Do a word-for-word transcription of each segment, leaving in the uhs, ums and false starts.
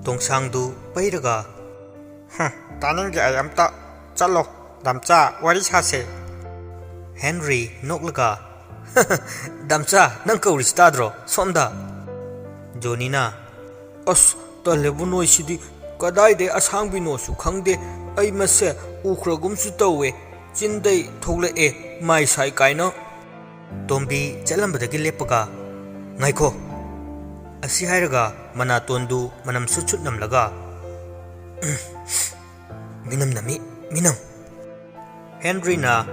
ꯇꯣꯡꯁꯥꯡꯗꯨ ꯄꯩꯔꯒ, "ꯍꯝ, ꯇꯥꯅꯤꯡꯗꯦ ꯑꯩ ꯑꯝꯇ꯫ ꯆꯠꯂꯣ, ꯗꯥꯝꯆꯥ, ꯋꯥꯔꯤ ꯁꯥꯁꯦ꯫" ꯍꯦꯟꯔꯤ ꯅꯣꯛꯂꯒ, "ꯗꯥꯝꯆꯥ, ꯅꯪ ꯀꯧꯔꯤꯁꯤ ꯇꯥꯗ꯭ꯔꯣ? ꯁꯣꯝꯗ꯫" ꯖꯣꯅꯤꯅ, "ꯑꯁ, ꯇꯜꯂꯦꯕꯨ ꯅꯣꯏꯁꯤꯗꯤ꯫ ꯀꯗꯥꯏꯗꯩ ꯑꯁꯥꯡꯕꯤꯅꯣꯁꯨ ꯈꯪꯗꯦ꯫ ꯑꯩ ꯃꯁꯦ ꯎꯈ꯭ꯔꯒꯨꯝꯁꯨ ꯇꯧꯋꯦ꯫ ꯆꯤꯟꯗꯩ ꯊꯣꯛꯂꯛꯑꯦ, ꯃꯥꯏ ꯁꯥꯏ ꯀꯥꯏꯅ꯫" ꯇꯣꯝꯕꯤ ꯆꯠꯂꯝꯕꯗꯒꯤ ꯂꯦꯞꯄꯒ, "ꯉꯥꯏꯈꯣ꯫" ꯑꯁꯤ ꯍꯥꯏꯔꯒ ꯃꯅꯥꯇꯣꯟꯗꯨ ꯃꯅꯝ ꯁꯨꯠ ꯁꯨꯠ ꯅꯝꯂꯒ, "ꯃꯤꯅꯝ ꯅꯝꯃꯤ, ꯃꯤꯅꯝ꯫" ꯍꯦꯟꯔꯤꯅ,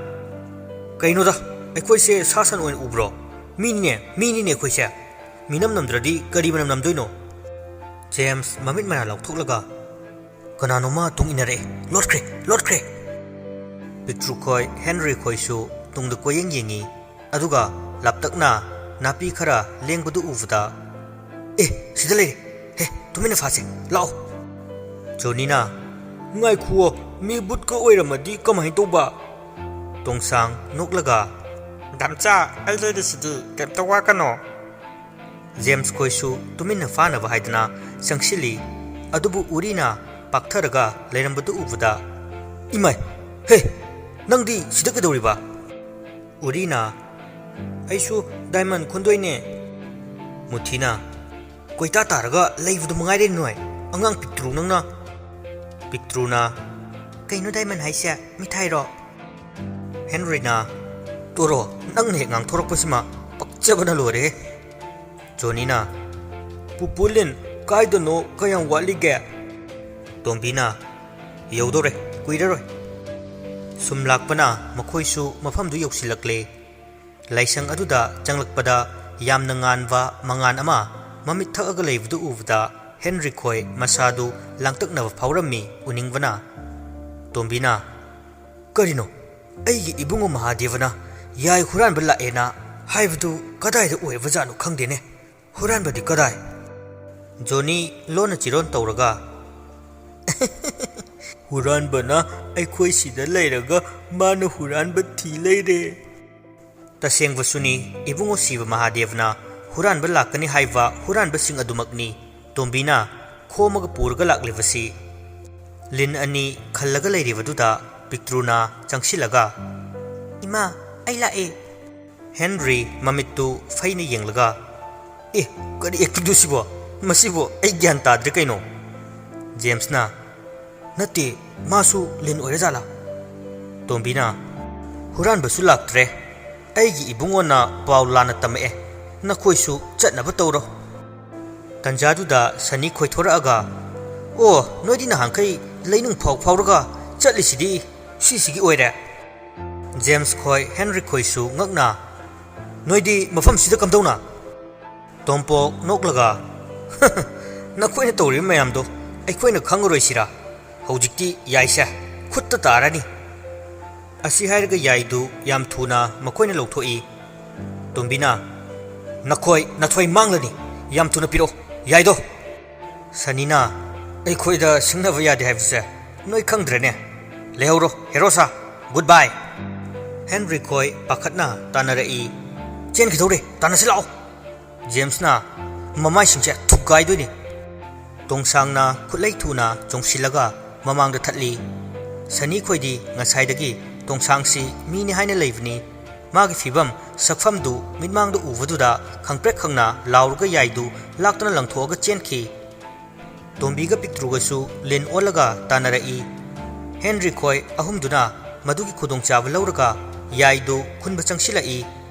"ꯀꯩꯅꯣꯗ, ꯑꯩꯈꯣꯏꯁꯦ ꯁꯥ ꯁꯟ ꯑꯣꯏꯅ ꯎꯕ꯭ꯔꯣ? ꯃꯤꯅꯤꯅꯦ, ꯃꯤꯅꯤꯅꯦ ꯑꯩꯈꯣꯏꯁꯦ꯫ ꯃꯤꯅꯝ ꯅꯝꯗ꯭ꯔꯗꯤ ꯀꯔꯤ ꯃꯅꯝ ꯅꯝꯗꯣꯏꯅꯣ?" ꯖꯦꯝꯁ ꯃꯃꯤꯠ ꯃꯅꯥ ꯂꯥꯎꯊꯣꯛꯂꯒ, "ꯀꯅꯥꯅꯣꯃ ꯇꯨꯡ ꯏꯟꯅꯔꯛꯑꯦ꯫ ꯂꯣꯠꯈ꯭ꯔꯦ, ꯂꯣꯠꯈ꯭ꯔꯦ!" ꯄꯤꯛꯇ꯭ꯔꯨꯈꯣꯏ ꯍꯦꯟꯔꯤ ꯈꯣꯏꯁꯨ ꯇꯨꯡꯗ ꯀꯣꯏꯌꯦꯡ ꯌꯦꯡꯉꯤ꯫ ꯑꯗꯨꯒ ꯂꯥꯞꯇꯛꯅ ꯅꯥꯄꯤ ꯈꯔ ꯂꯦꯡꯕꯗꯨ ꯎꯕꯗ, "ꯑꯦ, ꯁꯤꯗ ꯂꯩꯔꯦ! ꯍꯦ, ꯇꯨꯃꯤꯟꯅ ꯐꯥꯁꯦ, ꯂꯥꯛꯑꯣ꯫" ꯖꯣꯅꯤꯅ, "ꯉꯥꯏꯈꯨꯑꯣ, ꯃꯤ ꯕꯨꯠꯀ ꯑꯣꯏꯔꯝꯃꯗꯤ ꯀꯃꯥꯏꯅ ꯇꯧꯕ?" ꯇꯣꯡꯁꯥꯡ ꯅꯣꯛꯂꯒ, "ꯗꯥꯝꯆꯥ, ꯑꯩ ꯂꯩꯔꯤꯁꯤꯗꯤ, ꯀꯩꯝꯇ ꯋꯥꯒꯅꯣ꯫" ꯖꯦꯝꯁ ꯈꯣꯏꯁꯨ ꯇꯨꯃꯤꯟꯅ ꯐꯥꯅꯕ ꯍꯥꯏꯗꯅ ꯆꯪꯁꯤꯜꯂꯤ꯫ ꯑꯗꯨꯕꯨ ꯎꯔꯤꯅ ꯄꯥꯛꯊꯔꯒ ꯂꯩꯔꯝꯕꯗꯨ ꯎꯕꯗ, "ꯏꯃꯥꯏ! ꯍꯦ! ꯅꯪꯗꯤ ꯁꯤꯗ ꯀꯩꯗꯧꯔꯤꯕ?" ꯎꯔꯤꯅ, "ꯑꯩꯁꯨ ꯗꯥꯏꯃꯟ ꯈꯨꯟꯗꯣꯏꯅꯦ꯫" ꯃꯨꯊꯤꯅ, "ꯀꯣꯏꯇꯥ ꯇꯥꯔꯒ ꯂꯩꯕꯗꯨ ꯃꯉꯥꯏꯔꯦ ꯅꯣꯏ, ꯑꯉꯥꯡ ꯄꯤꯛꯇ꯭ꯔꯨ ꯅꯪꯅ꯫" ꯄꯤꯛꯇ꯭ꯔꯨꯅ, "ꯀꯩꯅꯣ ꯗꯥꯏꯃꯟ ꯍꯥꯏꯁꯦ, ꯃꯤꯊꯥꯏꯔꯣ?" ꯍꯦꯟꯔꯤꯅ, "ꯇꯣꯔꯣ, ꯅꯪꯅ ꯍꯦꯛ ꯉꯥꯡꯊꯣꯔꯛꯄꯁꯤꯃ ꯄꯛꯆꯕꯅ ꯂꯣꯏꯔꯦ꯫" ꯖꯣꯅꯤꯅ, "ꯄꯨꯄꯨ ꯂꯤꯟ, ꯀꯥꯏꯗꯅꯣ, ꯀꯌꯥꯝ ꯋꯥꯠꯂꯤꯒꯦ?" ꯇꯣꯝꯕꯤꯅ, "ꯌꯧꯗꯧꯔꯦ, ꯀꯨꯏꯔꯔꯣꯏ꯫" ꯁꯨꯝ ꯂꯥꯛꯄꯅ ꯃꯈꯣꯏꯁꯨ ꯃꯐꯝꯗꯨ ꯌꯧꯁꯤꯜꯂꯛꯂꯦ꯫ ꯂꯥꯏꯁꯪ ꯑꯗꯨꯗ ꯆꯪꯂꯛꯄꯗ ꯌꯥꯝꯅ ꯉꯥꯟꯕ ꯃꯉꯥꯜ ꯑꯃ ꯃꯃꯤꯠ ꯊꯛꯑꯒ ꯂꯩꯕꯗꯨ ꯎꯕꯗ ꯍꯦꯟꯔꯤ ꯈꯣꯏ ꯃꯁꯥꯗꯨ ꯂꯥꯡꯇꯛꯅꯕ ꯐꯥꯎꯔꯝꯃꯤ ꯎꯅꯤꯡꯕꯅ꯫ ꯇꯣꯝꯕꯤꯅ, "ꯀꯔꯤꯅꯣ? ꯑꯩꯒꯤ ꯏꯕꯨꯡꯉꯣ ꯃꯍꯥꯗꯦꯕꯅ ꯌꯥꯏ ꯍꯨꯔꯥꯟꯕ ꯂꯥꯛꯑꯦꯅ ꯍꯥꯏꯕꯗꯨ ꯀꯗꯥꯏꯗ ꯑꯣꯏꯔꯕꯖꯥꯠꯅꯣ ꯈꯪꯗꯦꯅꯦ꯫ ꯍꯨꯔꯥꯟꯕꯗꯤ ꯀꯗꯥꯏ?" ꯖꯣꯅꯤ ꯂꯣꯟꯅ ꯆꯤꯔꯣꯟ ꯇꯧꯔꯒ, "ꯍꯨꯔꯥꯟꯕꯅ ꯑꯩꯈꯣꯏ ꯁꯤꯗ ꯂꯩꯔꯒ ꯃꯥꯅ ꯍꯨꯔꯥꯟꯕ ꯊꯤ ꯂꯩꯔꯦ꯫" ꯇꯁꯦꯡꯕꯁꯨꯅꯤ, ꯏꯕꯨꯡꯉꯣ ꯁꯤꯕ ꯃꯍꯥꯗꯦꯕꯅ ꯍꯨꯔꯥꯟꯕ ꯂꯥꯛꯀꯅꯤ ꯍꯥꯏꯕ ꯍꯨꯔꯥꯟꯕꯁꯤꯡ ꯑꯗꯨꯃꯛꯅꯤ꯫ ꯇꯣꯝꯕꯤꯅ, ꯈꯣꯝꯃꯒ ꯄꯨꯔꯒ ꯂꯥꯛꯂꯤꯕꯁꯤ꯫ ꯂꯤꯟ ꯑꯅꯤ ꯈꯜꯂꯒ ꯂꯩꯔꯤꯕꯗꯨꯗ ꯄꯤꯛꯇ꯭ꯔꯨꯅ ꯆꯪꯁꯤꯜꯂꯒ, "ꯏꯃꯥ, ꯑꯩ ꯂꯥꯛꯑꯦ!" ꯍꯦꯟꯔꯤ ꯃꯃꯤꯠꯇꯨ ꯐꯩꯅ ꯌꯦꯡꯂꯒ, "ꯑꯦ, ꯀꯔꯤ ꯑꯦꯛꯇꯤꯡꯗꯨ ꯁꯤꯕꯣ? ꯃꯁꯤꯕꯨ ꯑꯩ ꯒ꯭ꯌꯥꯟ ꯇꯥꯗ꯭ꯔꯦ ꯀꯩꯅꯣ?" ꯖꯦꯝꯁꯅ, "ꯅꯠꯇꯦ, ꯃꯥꯁꯨ ꯂꯤꯟ ꯑꯣꯏꯔꯖꯥꯠꯂꯥ?" ꯇꯣꯝꯕꯤꯅ, "ꯍꯨꯔꯥꯟꯕꯁꯨ ꯂꯥꯛꯇ꯭ꯔꯦ꯫ ꯑꯩꯒꯤ ꯏꯕꯨꯡꯉꯣꯅ ꯄꯥꯎ ꯂꯥꯟꯅ ꯇꯝꯃꯛꯑꯦ꯫ ꯅꯈꯣꯏꯁꯨ ꯆꯠꯅꯕ ꯇꯧꯔꯣ꯫" ꯇꯟꯖꯥꯗꯨꯗ ꯁꯅꯤ ꯈꯣꯏꯊꯣꯔꯛꯑꯒ, "ꯑꯣ, ꯅꯣꯏꯗꯤ ꯅꯍꯥꯟꯈꯩ ꯂꯩꯅꯨꯡ ꯐꯥꯎ ꯐꯥꯎꯔꯒ ꯆꯠꯂꯤꯁꯤꯗꯤ ꯁꯤꯁꯤꯒꯤ ꯑꯣꯏꯔꯦ?" ꯖꯦꯝꯁ ꯈꯣꯏ, ꯍꯦꯟꯔꯤ ꯈꯣꯏꯁꯨ ꯉꯛꯅ, "ꯅꯣꯏꯗꯤ ꯃꯐꯝꯁꯤꯗ ꯀꯝꯗꯧꯅ?" ꯇꯣꯝꯄꯣꯛ ꯅꯣꯛꯂꯒ, "ꯅꯈꯣꯏꯅ ꯇꯧꯔꯤꯕ ꯃꯌꯥꯝꯗꯣ ꯑꯩꯈꯣꯏꯅ ꯈꯪꯉꯔꯣꯏꯁꯤꯔꯥ? ꯍꯧꯖꯤꯛꯇꯤ ꯌꯥꯏꯁꯦ ꯈꯨꯠꯇ ꯇꯥꯔꯅꯤ꯫" ꯑꯁꯤ ꯍꯥꯏꯔꯒ ꯌꯥꯏꯗꯨ ꯌꯥꯝ ꯊꯨꯅ ꯃꯈꯣꯏꯅ ꯂꯧꯊꯣꯛꯏ꯫ ꯇꯣꯝꯕꯤꯅ, "ꯅꯈꯣꯏ ꯅꯊꯣꯏ ꯃꯥꯡꯂꯅꯤ, ꯌꯥꯝ ꯊꯨꯅ ꯄꯤꯔꯛꯑꯣ ꯌꯥꯏꯗꯣ꯫" ꯁꯅꯤꯅ, "ꯑꯩꯈꯣꯏꯗ ꯁꯤꯡꯅꯕ ꯌꯥꯗꯦ ꯍꯥꯏꯕꯁꯦ ꯅꯣꯏ ꯈꯪꯗ꯭ꯔꯦꯅꯦ꯫ ꯂꯩꯍꯧꯔꯣ ꯍꯦꯔꯣ ꯁꯥ, ꯒꯨꯗ ꯕꯥꯏ꯫" ꯍꯦꯟꯔꯤ ꯈꯣꯏ ꯄꯥꯈꯠꯅ ꯇꯥꯟꯅꯔꯛꯏ꯫ "ꯆꯦꯟꯈꯤꯗꯧꯔꯦ, ꯇꯥꯟꯅꯁꯤ ꯂꯥꯛꯑꯣ꯫" ꯖꯦꯝꯁꯅ, "ꯃꯃꯥꯏꯁꯤꯡꯁꯦ ꯊꯨꯒꯥꯏꯗꯣꯏꯅꯤ꯫" ꯇꯣꯡꯁꯥꯡꯅ ꯈꯨꯠꯂꯩ ꯊꯨꯅ ꯆꯣꯡꯁꯤꯜꯂꯒ ꯃꯃꯥꯡꯗ ꯊꯠꯂꯤ꯫ ꯁꯅꯤ ꯈꯣꯏꯗꯤ ꯉꯁꯥꯏꯗꯒꯤ ꯇꯣꯡꯁꯥꯡꯁꯤ ꯃꯤꯅꯤ ꯍꯥꯏꯅ ꯂꯩꯕꯅꯤ꯫ ꯃꯥꯒꯤ ꯐꯤꯕꯝ, ꯁꯛꯐꯝꯗꯨ ꯃꯤꯠꯃꯥꯡꯗ ꯎꯕꯗꯨꯗ ꯈꯪꯄ꯭ꯔꯦꯛ ꯈꯪꯅ ꯂꯥꯎꯔꯒ ꯌꯥꯏꯗꯨ ꯂꯥꯛꯇꯨꯅ ꯂꯪꯊꯣꯛꯑꯒ ꯆꯦꯟꯈꯤ꯫ ꯇꯣꯝꯕꯤꯒ ꯄꯤꯛꯇ꯭ꯔꯨꯒꯁꯨ ꯂꯤꯟ ꯑꯣꯜꯂꯒ ꯇꯥꯟꯅꯔꯛꯏ꯫ ꯍꯦꯟꯔꯤ ꯈꯣꯏ ꯑꯍꯨꯝꯗꯨꯅ ꯃꯗꯨꯒꯤ ꯈꯨꯗꯣꯡꯆꯥꯕ ꯂꯧꯔꯒ ꯌꯥꯏꯗꯨ ꯈꯨꯟꯕ ꯆꯪꯁꯤꯜꯂꯛꯏ꯫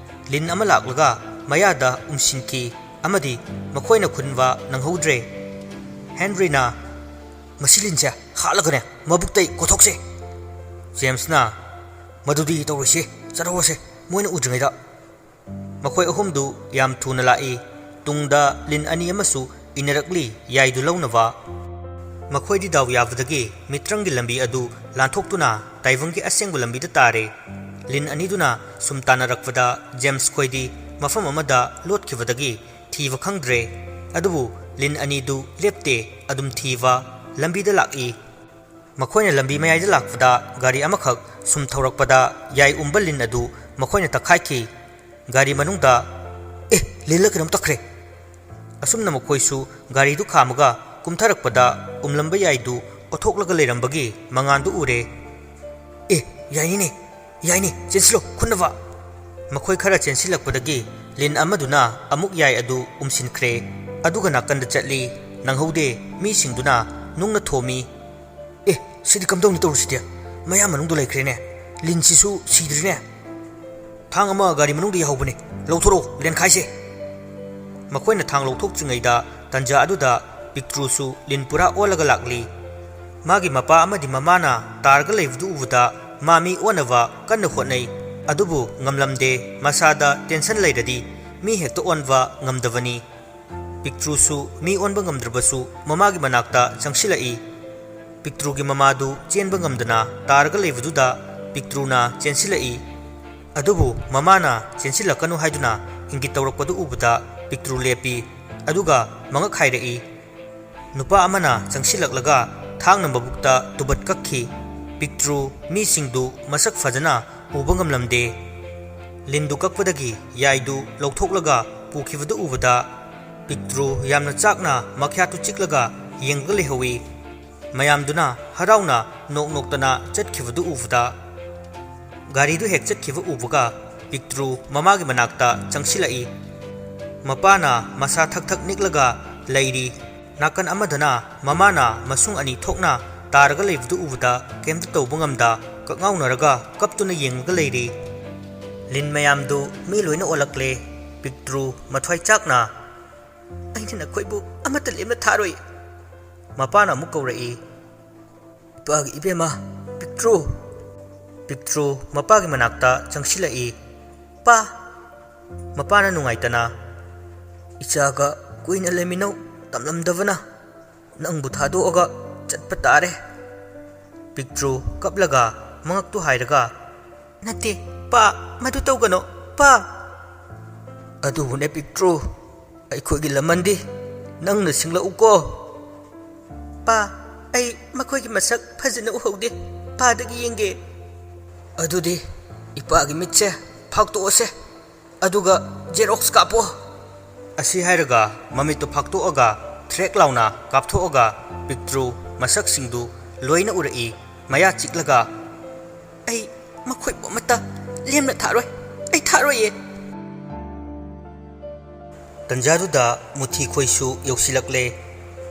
ꯂꯤꯟ ꯑꯃ ꯂꯥꯛꯂꯒ ꯃꯌꯥꯗ ꯎꯝꯁꯤꯟꯈꯤ ꯑꯃꯗꯤ ꯃꯈꯣꯏꯅ ꯈꯨꯟꯕ ꯅꯪꯍꯧꯗ꯭ꯔꯦ꯫ ꯍꯦꯟꯔꯤꯅ, "ꯃꯁꯤ ꯂꯤꯟꯁꯦ ꯍꯥꯠꯂꯒꯅꯦ ꯃꯕꯨꯛꯇꯩ ꯀꯣꯊꯣꯛꯁꯦ꯫" ꯖꯦꯝꯁꯅ, "ꯃꯗꯨꯗꯤ ꯇꯧꯔꯣꯏꯁꯤ, ꯆꯠꯍꯧꯔꯁꯦ, ꯃꯣꯏꯅ ꯎꯗ꯭ꯔꯤꯉꯩꯗ꯫" ꯃꯈꯣꯏ ꯑꯍꯨꯝꯗꯨ ꯌꯥꯝ ꯊꯨꯅ ꯂꯥꯛꯏ꯫ ꯇꯨꯡꯗ ꯂꯤꯟ ꯑꯅꯤ ꯑꯃꯁꯨ ꯏꯟꯅꯔꯛꯂꯤ ꯌꯥꯏꯗꯨ ꯂꯧꯅꯕ꯫ ꯃꯈꯣꯏꯗꯤ ꯗꯥꯎ ꯌꯥꯕꯗꯒꯤ ꯃꯤꯇ꯭ꯔꯪꯒꯤ ꯂꯝꯕꯤ ꯑꯗꯨ ꯂꯥꯟꯊꯣꯛꯇꯨꯅ ꯇꯥꯏꯕꯪꯒꯤ ꯑꯁꯦꯡꯕ ꯂꯝꯕꯤꯗ ꯇꯥꯔꯦ꯫ ꯂꯤꯟ ꯑꯅꯤꯗꯨꯅ ꯁꯨꯝ ꯇꯥꯟꯅꯔꯛꯄꯗ ꯖꯦꯝꯁ ꯈꯣꯏꯗꯤ ꯃꯐꯝ ꯑꯃꯗ ꯂꯣꯠꯈꯤꯕꯗꯒꯤ ꯊꯤꯕ ꯈꯪꯗ꯭ꯔꯦ꯫ ꯑꯗꯨꯕꯨ ꯂꯤꯟ ꯑꯅꯤꯗꯨ ꯂꯦꯞꯇꯦ, ꯑꯗꯨꯝ ꯊꯤꯕ ꯂꯝꯕꯤꯗ ꯂꯥꯛꯏ꯫ ꯃꯈꯣꯏꯅ ꯂꯝꯕꯤ ꯃꯌꯥꯏꯗ ꯂꯥꯛꯄꯗ ꯒꯥꯔꯤ ꯑꯃꯈꯛ ꯁꯨꯝ ꯊꯧꯔꯛꯄꯗ ꯌꯥꯏ ꯎꯝꯕ ꯂꯤꯟ ꯑꯗꯨ ꯃꯈꯣꯏꯅ ꯇꯛꯈꯥꯏꯈꯤ꯫ ꯒꯥꯔꯤ ꯃꯅꯨꯡꯗ, "ꯑꯦ, ꯂꯤꯟꯂ ꯀꯩꯅꯣꯝ ꯇꯛꯈ꯭ꯔꯦ!" ꯑꯁꯨꯝꯅ ꯃꯈꯣꯏꯁꯨ ꯒꯥꯔꯤꯗꯨ ꯈꯥꯝꯃꯒ ꯀꯨꯝꯊꯔꯛꯄꯗ ꯎꯝꯂꯝꯕ ꯌꯥꯏꯗꯨ ꯑꯣꯊꯣꯛꯂꯒ ꯂꯩꯔꯝꯕꯒꯤ ꯃꯉꯥꯜꯗꯨ ꯎꯔꯦ꯫ "ꯑꯦ, ꯌꯥꯏꯅꯤꯅꯦ, ꯌꯥꯏꯅꯤ, ꯆꯦꯟꯁꯤꯜꯂꯣ, ꯈꯨꯠꯅꯕ!" ꯃꯈꯣꯏ ꯈꯔ ꯆꯦꯟꯁꯤꯜꯂꯛꯄꯗꯒꯤ ꯂꯤꯟ ꯑꯃꯗꯨꯅ ꯑꯃꯨꯛ ꯌꯥꯏ ꯑꯗꯨ ꯎꯝꯁꯤꯟꯈ꯭ꯔꯦ꯫ ꯑꯗꯨꯒ ꯅꯥꯀꯟꯗ ꯆꯠꯂꯤ꯫ ꯅꯪꯍꯧꯗꯦ, ꯃꯤꯁꯤꯡꯗꯨꯅ ꯅꯨꯡꯅ ꯊꯣꯝꯃꯤ꯫ "ꯑꯦ, ꯁꯤꯗꯤ ꯀꯝꯗꯧꯅꯤ ꯇꯧꯔꯤꯁꯤꯗꯤ? ꯃꯌꯥꯝ ꯃꯅꯨꯡꯗ ꯂꯩꯈ꯭ꯔꯦꯅꯦ꯫ ꯂꯤꯟꯁꯤꯁꯨ ꯁꯤꯗ꯭ꯔꯤꯅꯦ꯫ ꯊꯥꯡ ꯑꯃ ꯒꯥꯔꯤ ꯃꯅꯨꯡꯗ ꯌꯥꯍꯧꯕꯅꯤ, ꯂꯧꯊꯣꯔꯛꯑꯣ, ꯂꯦꯟꯈꯥꯏꯁꯦ!" ꯃꯈꯣꯏꯅ ꯊꯥꯡ ꯂꯧꯊꯣꯛꯇ꯭ꯔꯤꯉꯩꯗ ꯇꯟꯖꯥ ꯑꯗꯨꯗ ꯄꯤꯛꯇ꯭ꯔꯨꯁꯨ ꯂꯤꯟ ꯄꯨꯔꯥ ꯑꯣꯜꯂꯒ ꯂꯥꯛꯂꯤ꯫ ꯃꯥꯒꯤ ꯃꯄꯥ ꯑꯃꯗꯤ ꯃꯃꯥꯅ ꯇꯥꯔꯒ ꯂꯩꯕꯗꯨ ꯎꯕꯗ ꯃꯥ ꯃꯤ ꯑꯣꯟꯅꯕ ꯀꯟꯅ ꯍꯣꯠꯅꯩ꯫ ꯑꯗꯨꯕꯨ ꯉꯝꯂꯝꯗꯦ, ꯃꯁꯥꯗ ꯇꯦꯟꯁꯟ ꯂꯩꯔꯗꯤ ꯃꯤ ꯍꯦꯛꯇ ꯑꯣꯟꯕ ꯉꯝꯗꯕꯅꯤ꯫ ꯄꯤꯛꯇ꯭ꯔꯨꯁꯨ ꯃꯤ ꯑꯣꯟꯕ ꯉꯝꯗ꯭ꯔꯕꯁꯨ ꯃꯃꯥꯒꯤ ꯃꯅꯥꯛꯇ ꯆꯪꯁꯤꯜꯂꯛꯏ꯫ ꯄꯤꯛꯇ꯭ꯔꯨꯒꯤ ꯃꯃꯥꯗꯨ ꯆꯦꯟꯕ ꯉꯝꯗꯅ ꯇꯥꯔꯒ ꯂꯩꯕꯗꯨꯗ ꯄꯤꯛꯇ꯭ꯔꯨꯅ ꯆꯦꯟꯁꯤꯜꯂꯛꯏ꯫ ꯑꯗꯨꯕꯨ ꯃꯃꯥꯅ ꯆꯦꯟꯁꯤꯜꯂꯛꯀꯅꯨ ꯍꯥꯏꯗꯨꯅ ꯏꯪꯒꯤꯠ ꯇꯧꯔꯛꯄꯗꯨ ꯎꯕꯗ ꯄꯤꯛꯇ꯭ꯔꯨ ꯂꯦꯞꯄꯤ, ꯑꯗꯨꯒ ꯃꯉꯛ ꯍꯥꯏꯔꯛꯏ꯫ ꯅꯨꯄꯥ ꯑꯃꯅ ꯆꯪꯁꯤꯜꯂꯛꯂꯒ ꯊꯥꯡꯅ ꯃꯕꯨꯛꯇ ꯇꯨꯕꯠ ꯀꯛꯈꯤ꯫ ꯄꯤꯛꯇ꯭ꯔꯨ ꯃꯤꯁꯤꯡꯗꯨ ꯃꯁꯛ ꯐꯖꯅ ꯎꯕ ꯉꯝꯂꯝꯗꯦ꯫ ꯂꯤꯟꯗꯨ ꯀꯛꯄꯗꯒꯤ ꯌꯥꯏꯗꯨ ꯂꯧꯊꯣꯛꯂꯒ ꯄꯨꯈꯤꯕꯗꯨ ꯎꯕꯗ ꯄꯤꯛꯇ꯭ꯔꯨ ꯌꯥꯝꯅ ꯆꯥꯛꯅ ꯃꯈ꯭ꯌꯥꯠꯇꯨ ꯆꯤꯛꯂꯒ ꯌꯦꯡꯂꯒ ꯂꯩꯍꯧꯏ꯫ ꯃꯌꯥꯝꯗꯨꯅ ꯍꯔꯥꯎꯅ ꯅꯣꯛ ꯅꯣꯛꯇꯅ ꯆꯠꯈꯤꯕꯗꯨ ꯎꯕꯗ, ꯒꯥꯔꯤꯗꯨ ꯍꯦꯛ ꯆꯠꯈꯤꯕ ꯎꯕꯒ ꯄꯤꯛꯇ꯭ꯔꯨ ꯃꯃꯥꯒꯤ ꯃꯅꯥꯛꯇ ꯆꯪꯁꯤꯜꯂꯛꯏ꯫ ꯃꯄꯥꯅ ꯃꯁꯥ ꯊꯛ ꯊꯛ ꯅꯤꯛꯂꯒ ꯂꯩꯔꯤ꯫ ꯅꯥꯀꯟ ꯑꯃꯗꯅ ꯃꯃꯥꯅ ꯃꯁꯨꯡ ꯑꯅꯤ ꯊꯣꯛꯅ ꯇꯥꯔꯒ ꯂꯩꯕꯗꯨ ꯎꯕꯗ ꯀꯩꯝꯇ ꯇꯧꯕ ꯉꯝꯗ ꯀꯛꯉꯥꯎꯅꯔꯒ ꯀꯞꯇꯨꯅ ꯌꯦꯡꯂꯒ ꯂꯩꯔꯤ꯫ ꯂꯤꯟ ꯃꯌꯥꯝꯗꯨ ꯃꯤ ꯂꯣꯏꯅ ꯑꯣꯜꯂꯛꯂꯦ꯫ ꯄꯤꯛꯇ꯭ꯔꯨ ꯃꯊ꯭ꯋꯥꯏ ꯆꯥꯛꯅ, "ꯑꯩꯅ ꯅꯈꯣꯏꯕꯨ ꯑꯃꯠꯇ ꯂꯦꯝꯅ ꯊꯥꯔꯣꯏ!" ꯃꯄꯥꯅ ꯑꯃꯨꯛ ꯀꯧꯔꯛꯏ꯫ "ꯏꯄꯥꯒꯤ ꯏꯕꯦꯝꯃ, ꯄꯤꯛꯇ꯭ꯔꯨ!" ꯄꯤꯛꯇ꯭ꯔꯨ ꯃꯄꯥꯒꯤ ꯃꯅꯥꯛꯇ ꯆꯪꯁꯤꯜꯂꯛꯏ꯫ "ꯄꯥ!" ꯃꯄꯥꯅ ꯅꯨꯡꯉꯥꯏꯇꯅ, "ꯏꯆꯥꯒ ꯀꯨꯏꯅ ꯂꯩꯃꯤꯟꯅꯧ ꯇꯝꯂꯝꯗꯕꯅ ꯅꯪꯕꯨ ꯊꯥꯗꯣꯛꯑꯒ ꯆꯠꯄ ꯇꯥꯔꯦ!" ꯄꯤꯛꯇ꯭ꯔꯨ ꯀꯞꯂꯒ ꯃꯉꯛꯇꯨ ꯍꯥꯏꯔꯒ, "ꯅꯠꯇꯦ, ꯄꯥ, ꯃꯗꯨ ꯇꯧꯒꯅꯣ, ꯄꯥ!" "ꯑꯗꯨꯕꯨꯅꯦ ꯄꯤꯛꯇ꯭ꯔꯨ, ꯑꯩꯈꯣꯏꯒꯤ ꯂꯃꯟꯗꯤ ꯅꯪꯅ ꯁꯤꯡꯂꯛꯎꯀꯣ!" "ꯄꯥ, ꯑꯩ ꯃꯈꯣꯏꯒꯤ ꯃꯁꯛ ꯐꯖꯅ ꯎꯍꯧꯗꯦ, ꯄꯥꯗꯒꯤ ꯌꯦꯡꯒꯦ!" "ꯑꯗꯨꯗꯤ ꯏꯄꯥꯒꯤ ꯃꯤꯠꯁꯦ ꯐꯥꯛꯇꯣꯛꯑꯁꯦ, ꯑꯗꯨꯒ ꯖꯦꯔꯣꯛꯁ ꯀꯥꯞꯄꯣ!" ꯑꯁꯤ ꯍꯥꯏꯔꯒ ꯃꯃꯤꯠꯇꯨ ꯐꯥꯛꯇꯣꯛꯑꯒ ꯊ꯭ꯔꯦꯛ ꯂꯥꯎꯅ ꯀꯥꯞꯊꯣꯛꯑꯒ ꯄꯤꯛꯇ꯭ꯔꯨ ꯃꯁꯛꯁꯤꯡꯗꯨ ꯂꯣꯏꯅ ꯎꯔꯛꯏ꯫ ꯃꯌꯥ ꯆꯤꯛꯂꯒ, "ꯑꯩ ꯃꯈꯣꯏꯕꯨ ꯑꯃꯠꯇ ꯂꯦꯝꯅ ꯊꯥꯔꯣꯏ, ꯑꯩ ꯊꯥꯔꯣꯏꯌꯦ!" ꯇꯟꯖꯥꯗꯨꯗ ꯃꯨꯊꯤ ꯈꯣꯏꯁꯨ ꯌꯧꯁꯤꯜꯂꯛꯂꯦ꯫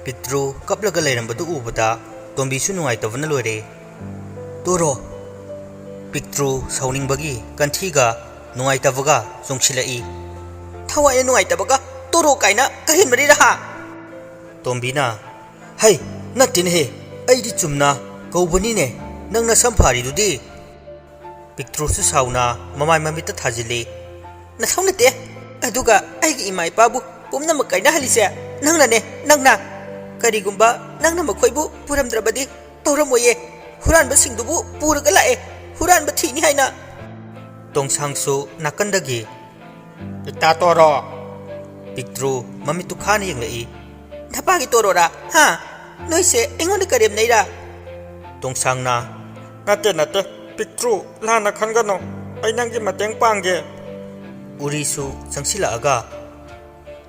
ꯄꯤꯛꯇ꯭ꯔꯨ ꯀꯞꯂꯒ ꯂꯩꯔꯝꯕꯗꯨ ꯎꯕꯗ ꯇꯣꯝꯕꯤꯁꯨ ꯅꯨꯡꯉꯥꯏꯇꯕꯅ ꯂꯣꯏꯔꯦ꯫ "ꯇꯣꯔꯣ!" ꯄꯤꯛꯇ꯭ꯔꯨ ꯁꯥꯎꯅꯤꯡꯕꯒꯤ ꯀꯟꯊꯤꯒ ꯅꯨꯡꯉꯥꯏꯇꯕꯒ ꯆꯣꯡꯁꯤꯜꯂꯛꯏ꯫ "ꯊꯋꯥꯏꯅ ꯅꯨꯡꯉꯥꯏꯇꯕꯒ ꯇꯣꯔꯣ ꯀꯥꯏꯅ ꯀꯔꯤ ꯃꯔꯤꯔ ꯍꯥ?" ꯇꯣꯝꯕꯤꯅ, "ꯍꯩ, ꯅꯠꯇꯦꯅꯦꯍꯦ, ꯑꯩꯗꯤ ꯆꯨꯝꯅ ꯀꯧꯕꯅꯤꯅꯦ, ꯅꯪ ꯅꯁꯝ ꯐꯥꯔꯤꯗꯨꯗꯤ?" ꯄꯤꯛꯇ꯭ꯔꯨꯁꯨ ꯁꯥꯎꯅ ꯃꯃꯥꯏ ꯃꯃꯤꯠꯇ ꯊꯥꯖꯤꯜꯂꯤ꯫ "ꯅꯊꯧ ꯅꯠꯇꯦ, ꯑꯗꯨꯒ ꯑꯩꯒꯤ ꯏꯃꯥ ꯏꯄꯥꯕꯨ ꯄꯨꯝꯅꯃꯛ ꯀꯥꯏꯅꯍꯜꯂꯤꯁꯦ ꯅꯪꯅꯅꯦ, ꯅꯪꯅ꯫ ꯀꯔꯤꯒꯨꯝꯕ ꯅꯪꯅ ꯃꯈꯣꯏꯕꯨ ꯄꯨꯔꯝꯗ꯭ꯔꯕꯗꯤ ꯇꯧꯔꯝꯃꯣꯏꯌꯦ, ꯍꯨꯔꯥꯟꯕꯁꯤꯡꯗꯨꯕꯨ ꯄꯨꯔꯒ ꯂꯥꯛꯑꯦ, ꯍꯨꯔꯥꯟꯕ ꯊꯤꯅꯤ ꯍꯥꯏꯅ!" ꯇꯣꯡꯁꯥꯡꯁꯨ ꯅꯥꯀꯟꯗꯒꯤ, "ꯏꯇꯥ ꯇꯣꯔꯣ!" ꯄꯤꯛꯇ꯭ꯔꯨ ꯃꯃꯤꯠꯇꯨ ꯈꯥꯅ ꯌꯦꯡꯂꯛꯏ꯫ "ꯅꯄꯥꯒꯤ ꯇꯣꯔꯣꯔꯥ? ꯍꯥ? ꯅꯣꯏꯁꯦ ꯑꯩꯉꯣꯟꯗ ꯀꯔꯦꯝꯅꯩꯔꯥ?" ꯇꯣꯡꯁꯥꯡꯅ, "ꯅꯠꯇꯦ, ꯅꯠꯇꯦ, ꯄꯤꯛꯇ꯭ꯔꯨ, ꯂꯥꯟꯅ ꯈꯟꯒꯅꯨ꯫ ꯑꯩ ꯅꯪꯒꯤ ꯃꯇꯦꯡ ꯄꯥꯡꯒꯦ꯫" ꯎꯔꯤꯁꯨ ꯆꯪꯁꯤꯜꯂꯛꯑꯒ,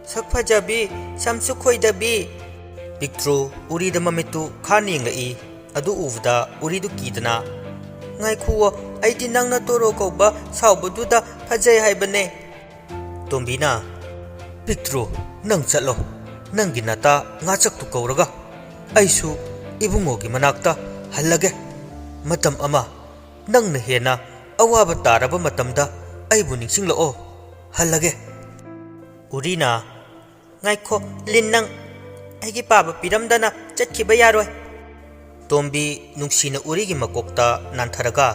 "ꯁꯛ ꯐꯖꯕꯤ, ꯁꯝꯁꯨ ꯈꯣꯏꯗꯕꯤ!" ꯄꯤꯛꯇ꯭ꯔꯨ ꯎꯔꯤꯗ ꯃꯃꯤꯠꯇꯨ ꯈꯥꯅ ꯌꯦꯡꯂꯛꯏ꯫ ꯑꯗꯨ ꯎꯕꯗ ꯎꯔꯤꯗꯨ ꯀꯤꯗꯅ, "ꯉꯥꯏꯈꯨꯋꯣ, ꯑꯩꯗꯤ ꯅꯪꯅ ꯇꯣꯔꯣ ꯀꯧꯕ ꯁꯥꯎꯕꯗꯨꯗ ꯐꯖꯩ ꯍꯥꯏꯕꯅꯦ꯫" ꯇꯣꯝꯕꯤꯅ, "ꯄꯤꯛꯇ꯭ꯔꯨ, ꯅꯪ ꯆꯠꯂꯣ꯫ ꯅꯪꯒꯤ ꯅꯇꯥ ꯉꯥꯆꯛꯇꯨ ꯀꯧꯔꯒ ꯑꯩꯁꯨ ꯏꯕꯨꯡꯉꯣꯒꯤ ꯃꯅꯥꯛꯇ ꯍꯜꯂꯒꯦ꯫ ꯃꯇꯝ ꯑꯃ ꯅꯪꯅ ꯍꯦꯟꯅ ꯑꯋꯥꯕ ꯇꯥꯔꯕ ꯃꯇꯝꯗ ꯑꯩꯕꯨ ꯅꯤꯡꯁꯤꯡꯂꯛꯑꯣ꯫ ꯍꯜꯂꯒꯦ꯫" ꯎꯔꯤꯅ, "ꯉꯥꯏꯈꯣ, ꯂꯤꯟ, ꯅꯪ ꯑꯩꯒꯤ ꯄꯥꯕ ꯄꯤꯔꯝꯗꯅ ꯆꯠꯈꯤꯕ ꯌꯥꯔꯣꯏ꯫" ꯇꯣꯝꯕꯤ ꯅꯨꯡꯁꯤꯅ ꯎꯔꯤꯒꯤ ꯃꯀꯣꯛꯇ ꯅꯥꯟꯊꯔꯒ,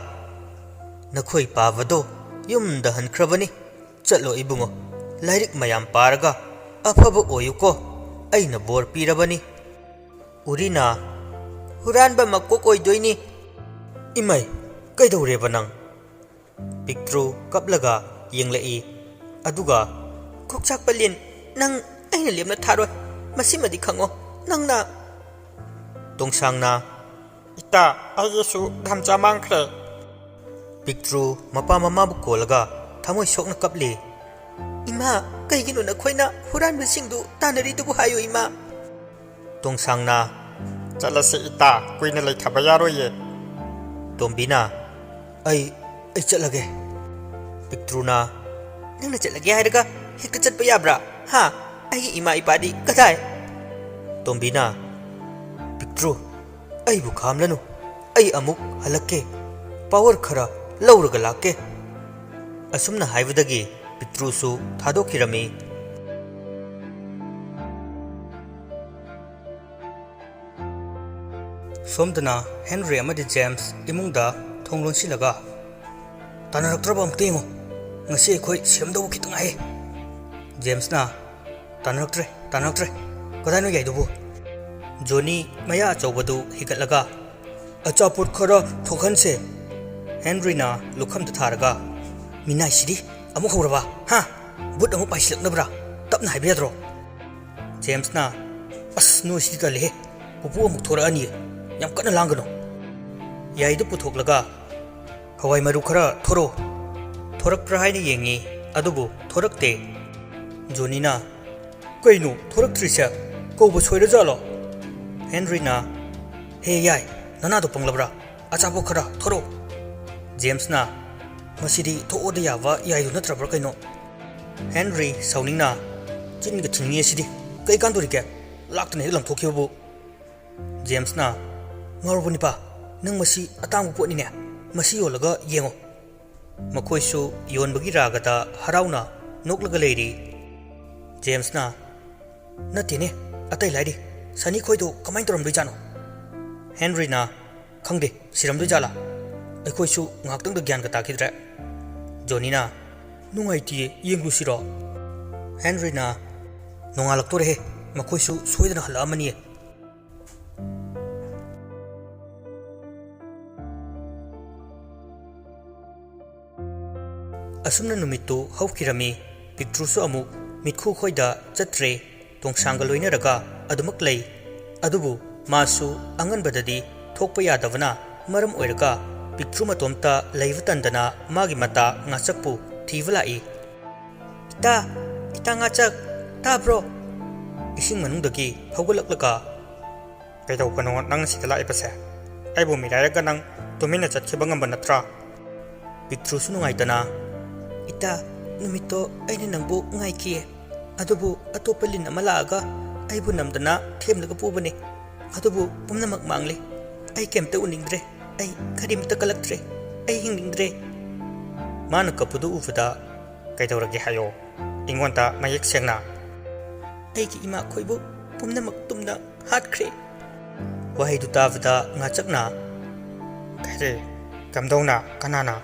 "ꯅꯈꯣꯏ ꯄꯥꯕꯗꯣ ꯌꯨꯝꯗ ꯍꯟꯈ꯭ꯔꯕꯅꯤ꯫ ꯆꯠꯂꯣ ꯏꯕꯨꯡꯉꯣ, ꯂꯥꯏꯔꯤꯛ ꯃꯌꯥꯝ ꯄꯥꯔꯒ ꯑꯐꯕ ꯑꯣꯏꯌꯨꯀꯣ, ꯑꯩꯅ ꯕꯣꯔ ꯄꯤꯔꯕꯅꯤ꯫" ꯎꯔꯤꯅ, "ꯍꯨꯔꯥꯟꯕ ꯃꯀꯣꯛ ꯑꯣꯏꯗꯣꯏꯅꯤ꯫" "ꯏꯃꯥꯏ, ꯀꯩꯗꯧꯔꯦꯕ ꯅꯪ?" ꯄꯤꯛꯇ꯭ꯔꯨ ꯀꯞꯂꯒ ꯌꯦꯡꯂꯛꯏ꯫ ꯑꯗꯨꯒ, "ꯀꯣꯛꯆꯥꯛꯄ ꯂꯤꯟ, ꯅꯪ ꯑꯩꯅ ꯂꯦꯝꯅ ꯊꯥꯔꯣꯏ꯫ ꯃꯁꯤꯃꯗꯤ ꯈꯪꯉꯣ, ꯅꯪꯅ꯫" ꯇꯣꯡꯁꯥꯡꯅ, "ꯏꯇꯥ, ꯑꯩꯒꯤꯁꯨ ꯙꯝꯆꯥ ꯃꯥꯡꯈ꯭ꯔꯦ꯫" ꯄꯤꯛꯇ꯭ꯔꯨ ꯃꯄꯥ ꯃꯃꯥꯕꯨ ꯀꯣꯜꯂꯒ ꯊꯃꯣꯏ ꯁꯣꯛꯅ ꯀꯞꯂꯤ꯫ "ꯏꯃꯥ, ꯀꯩꯒꯤꯅꯣ ꯅꯈꯣꯏꯅ ꯍꯨꯔꯥꯟꯕꯁꯤꯡꯗꯨ ꯇꯥꯟꯅꯔꯤꯗꯨꯕꯨ ꯍꯥꯏꯌꯨ ꯏꯃꯥ?" ꯇꯣꯡꯁꯥꯡꯅ, "ꯆꯠꯂꯁꯦ ꯏꯇꯥ, ꯀꯨꯏꯅ ꯂꯩꯊꯕ ꯌꯥꯔꯣꯏꯌꯦ꯫" ꯇꯣꯝꯕꯤꯅ, "ꯑꯩ, ꯑꯩ ꯆꯠꯂꯒꯦ꯫" ꯄꯤꯛꯇ꯭ꯔꯨꯅ, "ꯅꯪꯅ ꯆꯠꯂꯒꯦ ꯍꯥꯏꯔꯒ ꯍꯦꯛꯇ ꯆꯠꯄ ꯌꯥꯕ꯭ꯔꯥ? ꯍꯥ? ꯑꯩꯒꯤ ꯏꯃꯥ ꯏꯄꯥꯗꯤ ꯀꯗꯥꯏ?" ꯇꯣꯝꯕꯤꯅ, "ꯄꯤꯛꯇ꯭ꯔꯨ, ꯑꯩꯕꯨ ꯈꯥꯝꯂꯅꯨ, ꯑꯩ ꯑꯃꯨꯛ ꯍꯜꯂꯛꯀꯦ, ꯄꯥꯋꯔ ꯈꯔ ꯂꯧꯔꯒ ꯂꯥꯛꯀꯦ꯫" ꯑꯁꯨꯝꯅ ꯍꯥꯏꯕꯗꯒꯤ ꯄꯤꯛꯇ꯭ꯔꯨꯁꯨ ꯊꯥꯗꯣꯛꯈꯤꯔꯝꯃꯤ꯫ ꯁꯣꯝꯗꯅ ꯍꯦꯟꯔꯤ ꯑꯃꯗꯤ ꯖꯦꯝꯁ ꯏꯃꯨꯡꯗ ꯊꯣꯡ ꯂꯣꯟꯁꯤꯜꯂꯒ, "ꯇꯥꯟꯅꯔꯛꯇ꯭ꯔꯕ ꯑꯝꯇ ꯌꯦꯡꯉꯨ, ꯉꯁꯤ ꯑꯩꯈꯣꯏ ꯁꯤꯔꯝꯗꯧꯕ ꯈꯤꯇꯪ ꯉꯥꯏꯍꯦ꯫" ꯖꯦꯝꯁꯅ, "ꯇꯥꯟꯅꯔꯛꯇ꯭ꯔꯦ, ꯇꯥꯟꯅꯔꯛꯇ꯭ꯔꯦ, ꯀꯗꯥꯏꯅꯣ ꯌꯥꯏꯗꯨꯕꯨ?" ꯖꯣꯅꯤ ꯃꯌꯥ ꯑꯆꯧꯕꯗꯨ ꯍꯤꯒꯠꯂꯒ, "ꯑꯆꯥꯄꯣꯠ ꯈꯔ ꯊꯣꯛꯍꯟꯁꯦ꯫" ꯍꯦꯟꯔꯤꯅ ꯂꯨꯈꯝꯗ ꯊꯥꯔꯒ, "ꯃꯤꯅꯥꯏꯁꯤꯗꯤ ꯑꯃꯨꯛ ꯍꯧꯔꯕ, ꯍꯥ? ꯕꯨꯠ ꯑꯃꯨꯛ ꯄꯥꯏꯁꯤꯜꯂꯛꯅꯕ꯭ꯔꯥ? ꯇꯞꯅ ꯍꯥꯏꯕ ꯌꯥꯗ꯭ꯔꯣ?" ꯖꯦꯝꯁꯅ, "ꯑꯁ, ꯅꯣꯏꯁꯤꯗꯤ ꯇꯜꯂꯦꯍꯦ꯫ ꯄꯨꯄꯨ ꯑꯃꯨꯛ ꯊꯣꯔꯛꯑꯅꯤ꯫ ꯌꯥꯝ ꯀꯟꯅ ꯂꯥꯡꯒꯅꯨ꯫" ꯌꯥꯏꯗꯨ ꯄꯨꯊꯣꯛꯂꯒ, "ꯍꯋꯥꯏ ꯃꯔꯨ ꯈꯔ ꯊꯣꯔꯛꯑꯣ꯫" ꯊꯣꯔꯛꯄ꯭ꯔꯥ ꯍꯥꯏꯅ ꯌꯦꯡꯉꯤ, ꯑꯗꯨꯕꯨ ꯊꯣꯔꯛꯇꯦ꯫ ꯖꯣꯅꯤꯅ, "ꯀꯩꯅꯣ ꯊꯣꯔꯛꯇ꯭ꯔꯤꯁꯦ? ꯀꯧꯕ ꯁꯣꯏꯔꯖꯥꯠꯂꯣ?" ꯍꯦꯟꯔꯤꯅ, "ꯍꯦ ꯌꯥꯏ, ꯅꯅꯥꯗꯣ ꯄꯪꯂꯕ꯭ꯔꯥ? ꯑꯆꯥꯄꯣꯠ ꯈꯔ ꯊꯣꯔꯛꯑꯣ꯫" ꯖꯦꯝꯁꯅ, "ꯃꯁꯤꯗꯤ ꯊꯣꯛꯑꯣꯗ ꯌꯥꯕ ꯌꯥꯏꯗꯨ ꯅꯠꯇ꯭ꯔꯕ꯭ꯔꯥ ꯀꯩꯅꯣ?" ꯍꯦꯟꯔꯤ ꯁꯥꯎꯅꯤꯡꯅ, "ꯆꯤꯟꯒ ꯊꯤꯡꯉꯤ ꯑꯁꯤꯗꯤ꯫ ꯀꯩ ꯀꯥꯟꯗꯣꯔꯤꯒꯦ? ꯂꯥꯛꯇꯅ ꯍꯦꯛ ꯂꯪꯊꯣꯛꯈꯤꯕꯕꯨ꯫" ꯖꯦꯝꯁꯅ, "ꯉꯥꯎꯔꯕꯅꯤꯄꯥ, ꯅꯪ ꯃꯁꯤ ꯑꯇꯥꯡꯕ ꯄꯣꯠꯅꯤꯅꯦ꯫ ꯃꯁꯤ ꯌꯣꯜꯂꯒ ꯌꯦꯡꯉꯣ꯫" ꯃꯈꯣꯏꯁꯨ ꯌꯣꯟꯕꯒꯤ ꯔꯥꯒꯗ ꯍꯔꯥꯎꯅ ꯅꯣꯛꯂꯒ ꯂꯩꯔꯤ꯫ ꯖꯦꯝꯁꯅ, "ꯅꯠꯇꯦꯅꯦ, ꯑꯇꯩ ꯂꯥꯏꯔꯤ꯫ ꯁꯅꯤ ꯈꯣꯏꯗꯣ ꯀꯃꯥꯏꯅ ꯇꯧꯔꯝꯗꯣꯏꯖꯥꯠꯅꯣ?" ꯍꯦꯟꯔꯤꯅ, "ꯈꯪꯗꯦ, ꯁꯤꯔꯝꯗꯣꯏ ꯖꯥꯠꯂꯥ? ꯑꯩꯈꯣꯏꯁꯨ ꯉꯥꯏꯍꯥꯛꯇꯪꯗ ꯒ꯭ꯌꯥꯟꯒ ꯇꯥꯈꯤꯗ꯭ꯔꯦ꯫" ꯖꯣꯅꯤꯅ, "ꯅꯨꯡꯉꯥꯏꯇꯤꯌꯦ, ꯌꯦꯡꯂꯨꯁꯤꯔꯣ?" ꯍꯦꯟꯔꯤꯅ, "ꯅꯣꯡꯉꯥꯜꯂꯛꯇꯣꯔꯦꯍꯦ, ꯃꯈꯣꯏꯁꯨ ꯁꯣꯏꯗꯅ ꯍꯜꯂꯛꯑꯃꯅꯤꯌꯦ꯫" ꯑꯁꯨꯝꯅ ꯅꯨꯃꯤꯠꯇꯨ ꯍꯧꯈꯤꯔꯝꯃꯤ꯫ ꯄꯤꯛꯇ꯭ꯔꯨꯁꯨ ꯑꯃꯨꯛ ꯃꯤꯠꯈꯨ ꯈꯣꯏꯗ ꯆꯠꯇ꯭ꯔꯦ꯫ ꯇꯣꯡꯁꯥꯡꯒ ꯂꯣꯏꯅꯔꯒ ꯑꯗꯨꯃꯛ ꯂꯩ꯫ ꯑꯗꯨꯕꯨ ꯃꯥꯁꯨ ꯑꯉꯟꯕꯗꯗꯤ ꯊꯣꯛꯄ ꯌꯥꯗꯕꯅ ꯃꯔꯝ ꯑꯣꯏꯔꯒ ꯄꯤꯛꯇ꯭ꯔꯨ ꯃꯇꯣꯝꯇ ꯂꯩꯕ ꯇꯟꯗꯅ ꯃꯥꯒꯤ ꯃꯇꯥ ꯉꯥꯆꯛꯄꯨ ꯊꯤꯕ ꯂꯥꯛꯏ꯫ "ꯏꯇꯥ, ꯏꯇꯥ ꯉꯥꯆꯛ, ꯇꯥꯕ꯭ꯔꯣ?" ꯏꯁꯤꯡ ꯃꯅꯨꯡꯗꯒꯤ ꯍꯧꯒꯠꯂꯛꯂꯒ "ꯀꯩꯗꯧꯕꯅꯣ ꯅꯪ ꯁꯤꯗ ꯂꯥꯛꯏꯕꯁꯦ? ꯑꯩꯕꯨ ꯃꯤꯔꯥꯏꯔꯒ ꯅꯪ ꯇꯨꯃꯤꯟꯅ ꯆꯠꯈꯤꯕ ꯉꯝꯕ ꯅꯠꯇ꯭ꯔꯥ?" ꯄꯤꯛꯇ꯭ꯔꯨꯁꯨ ꯅꯨꯡꯉꯥꯏꯇꯅ, "ꯏꯇꯥ, ꯅꯨꯃꯤꯠꯇꯣ ꯑꯩꯅ ꯅꯪꯕꯨ ꯉꯥꯏꯈꯤꯌꯦ꯫ ꯑꯗꯨꯕꯨ ꯑꯇꯣꯞꯄ ꯂꯤꯟ ꯑꯃ ꯂꯥꯛꯑꯒ ꯑꯩꯕꯨ ꯅꯝꯗꯅ ꯊꯦꯝꯂꯒ ꯄꯨꯕꯅꯦ꯫ ꯑꯗꯨꯕꯨ ꯄꯨꯝꯅꯃꯛ ꯃꯥꯡꯂꯦ꯫ ꯑꯩ ꯀꯩꯝꯇ ꯎꯅꯤꯡꯗ꯭ꯔꯦ꯫ ꯑꯩ ꯀꯔꯤꯝꯇ ꯀꯜꯂꯛꯇ꯭ꯔꯦ꯫ ꯑꯩ ꯍꯤꯡꯅꯤꯡꯗ꯭ꯔꯦ꯫" ꯃꯥꯅ ꯀꯞꯄꯗꯨ ꯎꯕꯗ, "ꯀꯩꯗꯧꯔꯒꯦ ꯍꯥꯏꯌꯣ, ꯑꯩꯉꯣꯟꯗ ꯃꯌꯦꯛ ꯁꯦꯡꯅ꯫" "ꯑꯩꯒꯤ ꯏꯃꯥꯈꯣꯏꯕꯨ ꯄꯨꯝꯅꯃꯛ ꯇꯨꯝꯅ ꯍꯥꯠꯈ꯭ꯔꯦ꯫" ꯋꯥꯍꯩꯗꯨ ꯇꯥꯕꯗ ꯉꯥꯆꯛꯅ, "ꯀꯔꯤ? ꯀꯝꯗꯧꯅ? ꯀꯅꯥꯅ?"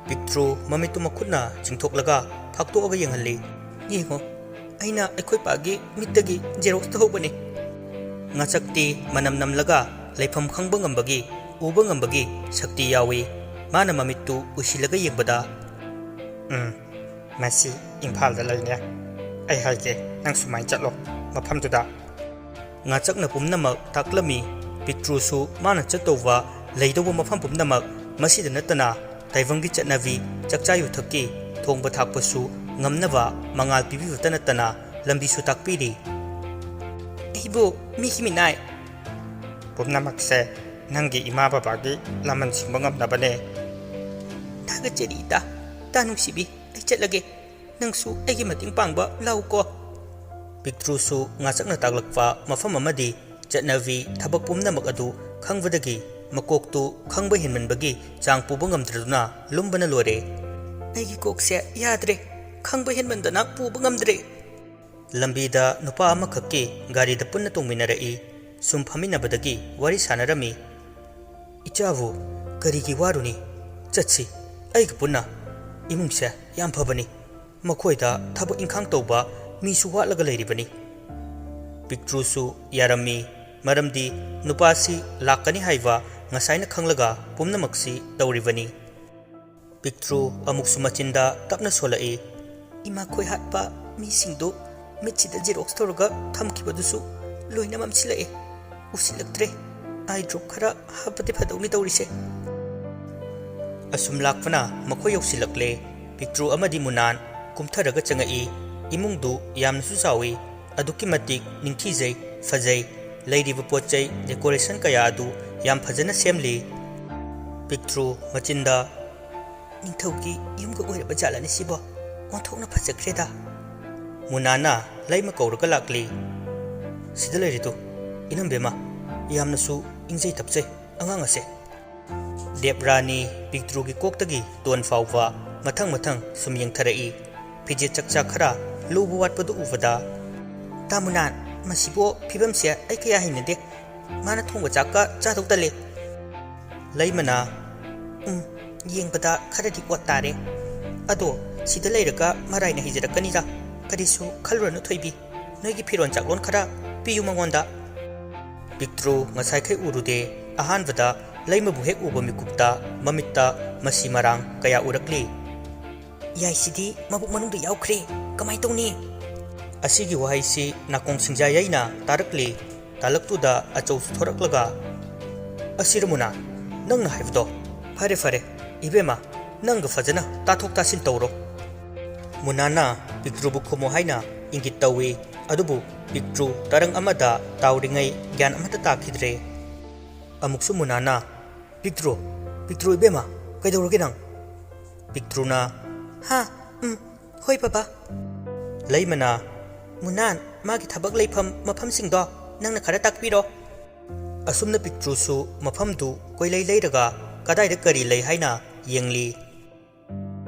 ꯄꯤꯛꯇ꯭ꯔꯨ ꯃꯃꯤꯠꯇꯨ ꯃꯈꯨꯠꯅ ꯆꯤꯡꯊꯣꯛꯂꯒ ꯐꯥꯛꯇꯣꯛꯑꯒ ꯌꯦꯡꯍꯜꯂꯤ꯫ "ꯌꯦꯡꯉꯣ, ꯑꯩꯅ ꯑꯩꯈꯣꯏ ꯄꯥꯒꯤ ꯃꯤꯠꯇꯒꯤ ꯖꯦꯔꯣꯛꯁ ꯇꯧꯍꯧꯕꯅꯤ꯫" ꯉꯥꯆꯛꯇꯤ ꯃꯅꯝ ꯅꯝꯂꯒ ꯂꯩꯐꯝ ꯈꯪꯕ ꯉꯝꯕꯒꯤ, ꯎꯕ ꯉꯝꯕꯒꯤ ꯁꯛꯇꯤ ꯌꯥꯎꯏ꯫ ꯃꯥꯅ ꯃꯃꯤꯠꯇꯨ ꯎꯏꯁꯤꯜꯂꯒ ꯌꯦꯡꯕꯗ, "ꯎꯝ, ꯃꯁꯤ ꯏꯝꯐꯥꯜꯗ ꯂꯩꯅꯦ꯫ ꯑꯩ ꯍꯥꯏꯒꯦ, ꯅꯪ ꯁꯨꯃꯥꯏꯅ ꯆꯠꯂꯣ, ꯃꯐꯝꯗꯨꯗ꯫" ꯉꯥꯆꯛꯅ ꯄꯨꯝꯅꯃꯛ ꯇꯥꯛꯂꯝꯃꯤ꯫ ꯄꯤꯛꯇ꯭ꯔꯨꯁꯨ ꯃꯥꯅ ꯆꯠꯇꯧꯕ, ꯂꯩꯗꯧꯕ ꯃꯐꯝ ꯄꯨꯝꯅꯃꯛ, ꯃꯁꯤꯗ ꯅꯠꯇꯅ ꯇꯥꯏꯕꯪꯒꯤ ꯆꯠꯅꯕꯤ, ꯆꯥꯛꯆꯥ ꯌꯨꯊꯛꯀꯤ, ꯊꯣꯡꯕ ꯊꯥꯛꯄꯁꯨ ꯉꯝꯅꯕ ꯃꯉꯥꯜ ꯄꯤꯕꯤꯕꯇ ꯅꯠꯇꯅ ꯂꯝꯕꯤꯁꯨ ꯇꯥꯛꯄꯤꯔꯤ꯫ "ꯑꯩꯕꯨ ꯃꯤꯒꯤ ꯃꯤꯅꯥꯏ?" "ꯄꯨꯝꯅꯃꯛꯁꯦ ꯅꯪꯒꯤ ꯏꯃꯥ ꯕꯕꯥꯒꯤ ꯂꯃꯟ ꯁꯤꯡꯕ ꯉꯝꯅꯕꯅꯦ꯫" "ꯊꯥꯒꯠꯆꯔꯤ ꯏꯇꯥ꯫ ꯏꯇꯥ ꯅꯨꯡꯁꯤꯕꯤ, ꯑꯩ ꯆꯠꯂꯒꯦ꯫ ꯅꯪꯁꯨ ꯑꯩꯒꯤ ꯃꯇꯦꯡ ꯄꯥꯡꯕ ꯂꯥꯛꯎꯀꯣ꯫" ꯄꯤꯛꯇ꯭ꯔꯨꯁꯨ ꯉꯥꯆꯛꯅ ꯇꯥꯛꯂꯛꯄ ꯃꯐꯝ ꯑꯃꯗꯤ ꯆꯠꯅꯕꯤ, ꯊꯕꯛ ꯄꯨꯝꯅꯃꯛ ꯑꯗꯨ ꯈꯪꯕꯗꯒꯤ ꯃꯀꯣꯛꯇꯨ ꯈꯪꯕ ꯍꯦꯟꯃꯟꯕꯒꯤ ꯆꯥꯡ ꯄꯨꯕ ꯉꯝꯗ꯭ꯔꯗꯨꯅ ꯂꯨꯝꯕꯅ ꯂꯣꯏꯔꯦ꯫ "ꯑꯩꯒꯤ ꯀꯣꯛꯁꯦ ꯌꯥꯗ꯭ꯔꯦ, ꯈꯪꯕ ꯍꯦꯟꯃꯟꯗꯅ ꯄꯨꯕ ꯉꯝꯗ꯭ꯔꯦ꯫" ꯂꯝꯕꯤꯗ ꯅꯨꯄꯥ ꯑꯃꯈꯛꯀꯤ ꯒꯥꯔꯤꯗ ꯄꯨꯟꯅ ꯇꯣꯡꯃꯤꯟꯅꯔꯛꯏ꯫ ꯁꯨꯝ ꯐꯝꯃꯤꯟꯅꯕꯗꯒꯤ ꯋꯥꯔꯤ ꯁꯥꯟꯅꯔꯝꯃꯤ꯫ "ꯏꯆꯥꯕꯨ ꯀꯔꯤꯒꯤ ꯋꯥꯔꯨꯅꯤ? ꯆꯠꯁꯤ, ꯑꯩꯒ ꯄꯨꯟꯅ꯫ ꯏꯃꯨꯡꯁꯦ ꯌꯥꯝ ꯐꯕꯅꯤ꯫ ꯃꯈꯣꯏꯗ ꯊꯕꯛ ꯏꯪꯈꯥꯡ ꯇꯧꯕ ꯃꯤꯁꯨ ꯋꯥꯠꯂꯒ ꯂꯩꯔꯤꯕꯅꯤ꯫" ꯄꯤꯛꯇ꯭ꯔꯨꯁꯨ ꯌꯥꯔꯝꯃꯤ, ꯃꯔꯝꯗꯤ ꯅꯨꯄꯥꯁꯤ ꯂꯥꯛꯀꯅꯤ ꯍꯥꯏꯕ ꯉꯁꯥꯏꯅ ꯈꯪꯂꯒ ꯄꯨꯝꯅꯃꯛꯁꯤ ꯇꯧꯔꯤꯕꯅꯤ꯫ ꯄꯤꯛꯇ꯭ꯔꯨ ꯑꯃꯨꯛꯁꯨ ꯃꯆꯤꯟꯗ ꯇꯞꯅ ꯁꯣꯜꯂꯛꯏ꯫ "ꯏꯃꯥꯈꯣꯏ ꯍꯥꯠꯄ ꯃꯤꯁꯤꯡꯗꯨ ꯃꯤꯠꯁꯤꯗ ꯖꯦꯔꯣꯛꯁ ꯇꯧꯔꯒ ꯊꯝꯈꯤꯕꯗꯨꯁꯨ ꯂꯣꯏꯅ ꯃꯝꯁꯤꯜꯂꯛꯑꯦ꯫ ꯎꯁꯤꯜꯂꯛꯇ꯭ꯔꯦ꯫ ꯑꯥꯏ ꯗ꯭ꯔꯣꯞ ꯈꯔ ꯍꯥꯞꯄꯗꯤ ꯐꯗꯧꯅꯤ ꯇꯧꯔꯤꯁꯦ꯫" ꯑꯁꯨꯝ ꯂꯥꯛꯄꯅ ꯃꯈꯣꯏ ꯌꯧꯁꯤꯜꯂꯛꯂꯦ꯫ ꯄꯤꯛꯇ꯭ꯔꯨ ꯑꯃꯗꯤ ꯃꯨꯅꯥꯟ ꯀꯨꯝꯊꯔꯒ ꯆꯪꯉꯛꯏ꯫ ꯏꯃꯨꯡꯗꯨ ꯌꯥꯝꯅꯁꯨ ꯆꯥꯎꯏ꯫ ꯑꯗꯨꯛꯀꯤ ꯃꯇꯤꯛ ꯅꯤꯡꯊꯤꯖꯩ, ꯐꯖꯩ꯫ ꯂꯩꯔꯤꯕ ꯄꯣꯠ ꯆꯩ decoration ꯀꯌꯥ ꯑꯗꯨ ꯌꯥꯝ ꯐꯖꯅ ꯁꯦꯝꯂꯤ꯫ ꯄꯤꯛꯇ꯭ꯔꯨ ꯃꯆꯤꯟꯗ, "ꯅꯤꯡꯊꯧꯒꯤ ꯌꯨꯝꯒ ꯑꯣꯏꯔꯕ ꯖꯥꯠꯂꯅꯦ ꯁꯤꯕꯣ? ꯑꯣꯟꯊꯣꯛꯅ ꯐꯖꯈ꯭ꯔꯦꯗ!" ꯃꯨꯅꯥꯅ ꯂꯩꯃ ꯀꯧꯔꯒ ꯂꯥꯛꯂꯤ꯫ "ꯁꯤꯗ ꯂꯩꯔꯤꯗꯨ ꯏꯅꯝꯕꯦꯝꯃ, ꯌꯥꯝꯅꯁꯨ ꯏꯪꯖꯩ ꯇꯞꯆꯩ ꯑꯉꯥꯡ ꯑꯁꯦ꯫" ꯗꯦꯕꯔꯥꯅꯤ ꯄꯤꯛꯇ꯭ꯔꯨꯒꯤ ꯀꯣꯛꯇꯒꯤ ꯇꯣꯟ ꯐꯥꯎꯕ ꯃꯊꯪ ꯃꯊꯪ ꯁꯨꯝ ꯌꯦꯡꯊꯔꯛꯏ꯫ ꯐꯤꯖꯦꯠ ꯆꯛꯆꯥ ꯈꯔ ꯂꯨꯕ ꯋꯥꯠꯄꯗꯨ ꯎꯕꯗ, "ꯇꯥ ꯃꯨꯅꯥꯟ, ꯃꯁꯤꯕꯨ ꯐꯤꯕꯝꯁꯦ ꯑꯩ ꯀꯌꯥ ꯍꯩꯅꯗꯦ꯫ ꯃꯥꯅ ꯊꯣꯡꯕ ꯆꯥꯛꯀ ꯆꯥꯗꯧ ꯇꯜꯂꯦ꯫" ꯂꯩꯃꯅ, "ꯎꯝ, ꯌꯦꯡꯕꯗ ꯈꯔꯗꯤ ꯑꯣꯠ ꯇꯥꯔꯦ꯫ ꯑꯗꯣ ꯁꯤꯗ ꯂꯩꯔꯒ ꯃꯔꯥꯏꯅ ꯍꯩꯖꯔꯛꯀꯅꯤꯗ꯫ ꯀꯔꯤꯁꯨ ꯈꯜꯂꯨꯔꯅꯨ ꯊꯣꯏꯕꯤ꯫ ꯅꯣꯏꯒꯤ ꯐꯤꯔꯣꯟ ꯆꯥꯛꯂꯣꯟ ꯈꯔ ꯄꯤꯌꯨ ꯃꯉꯣꯟꯗ꯫" ꯄꯤꯛꯇ꯭ꯔꯨ ꯉꯁꯥꯏꯈꯩ ꯎꯔꯨꯗꯦ꯫ ꯑꯍꯥꯟꯕꯗ ꯂꯩꯃꯕꯨ ꯍꯦꯛ ꯎꯕ ꯃꯤꯀꯨꯞꯇ ꯃꯃꯤꯠꯇ ꯃꯁꯤ ꯃꯔꯥꯡ ꯀꯌꯥ ꯎꯔꯛꯂꯤ꯫ "ꯌꯥꯏꯁꯤꯗꯤ ꯃꯕꯨꯛ ꯃꯅꯨꯡꯗ ꯌꯥꯎꯈ꯭ꯔꯦ꯫ ꯀꯃꯥꯏ ꯇꯧꯅꯤ?" ꯑꯁꯤꯒꯤ ꯋꯥꯍꯩꯁꯤ ꯅꯥꯀꯣꯡ ꯁꯤꯡꯖꯥ ꯌꯩꯅ ꯇꯥꯔꯛꯂꯤ꯫ ꯇꯥꯂꯛꯇꯨꯗ ꯑꯆꯧꯁꯨ ꯊꯣꯔꯛꯂꯒ, "ꯑꯁꯤꯔ ꯃꯨꯅꯥ, ꯅꯪꯅ ꯍꯥꯏꯕꯗꯣ? ꯐꯔꯦ, ꯐꯔꯦ, ꯏꯕꯦꯝꯃ, ꯅꯪꯒ ꯐꯖꯅ ꯇꯥꯊꯣꯛ ꯇꯥꯁꯤꯟ ꯇꯧꯔꯣ꯫" ꯃꯨꯅꯥꯅ ꯄꯤꯛꯇ꯭ꯔꯨꯕꯨ ꯈꯨꯝꯃꯨ ꯍꯥꯏꯅ ꯏꯪꯒꯤꯠ ꯇꯧꯏ, ꯑꯗꯨꯕꯨ ꯄꯤꯛꯇ꯭ꯔꯨ ꯇꯔꯪ ꯑꯃꯗ ꯇꯥꯎꯔꯤꯉꯩ ꯒ꯭ꯌꯥꯟ ꯑꯃꯠꯇ ꯇꯥꯈꯤꯗ꯭ꯔꯦ꯫ ꯑꯃꯨꯛꯁꯨ ꯃꯨꯅꯥꯅ, "ꯄꯤꯛꯇ꯭ꯔꯨ, ꯄꯤꯛꯇ꯭ꯔꯨ ꯏꯕꯦꯝꯃ, ꯀꯩꯗꯧꯔꯒꯦ ꯅꯪ?" ꯄꯤꯛꯇ꯭ꯔꯨꯅ, "ꯍꯥ? ꯎꯝ, ꯍꯣꯏ ꯕꯕꯥ꯫" ꯂꯩꯃꯅ, "ꯃꯨꯅꯥꯟ, ꯃꯥꯒꯤ ꯊꯕꯛ ꯂꯩꯐꯝ ꯃꯐꯝꯁꯤꯡꯗꯣ ꯅꯪꯅ ꯈꯔ ꯇꯥꯛꯄꯤꯔꯣ꯫" ꯑꯁꯨꯝꯅ ꯄꯤꯛꯇ꯭ꯔꯨꯁꯨ ꯃꯐꯝꯗꯨ ꯀꯣꯏꯂꯩ ꯂꯩꯔꯒ ꯀꯗꯥꯏꯗ ꯀꯔꯤ ꯂꯩ ꯍꯥꯏꯅ ꯌꯦꯡꯂꯤ꯫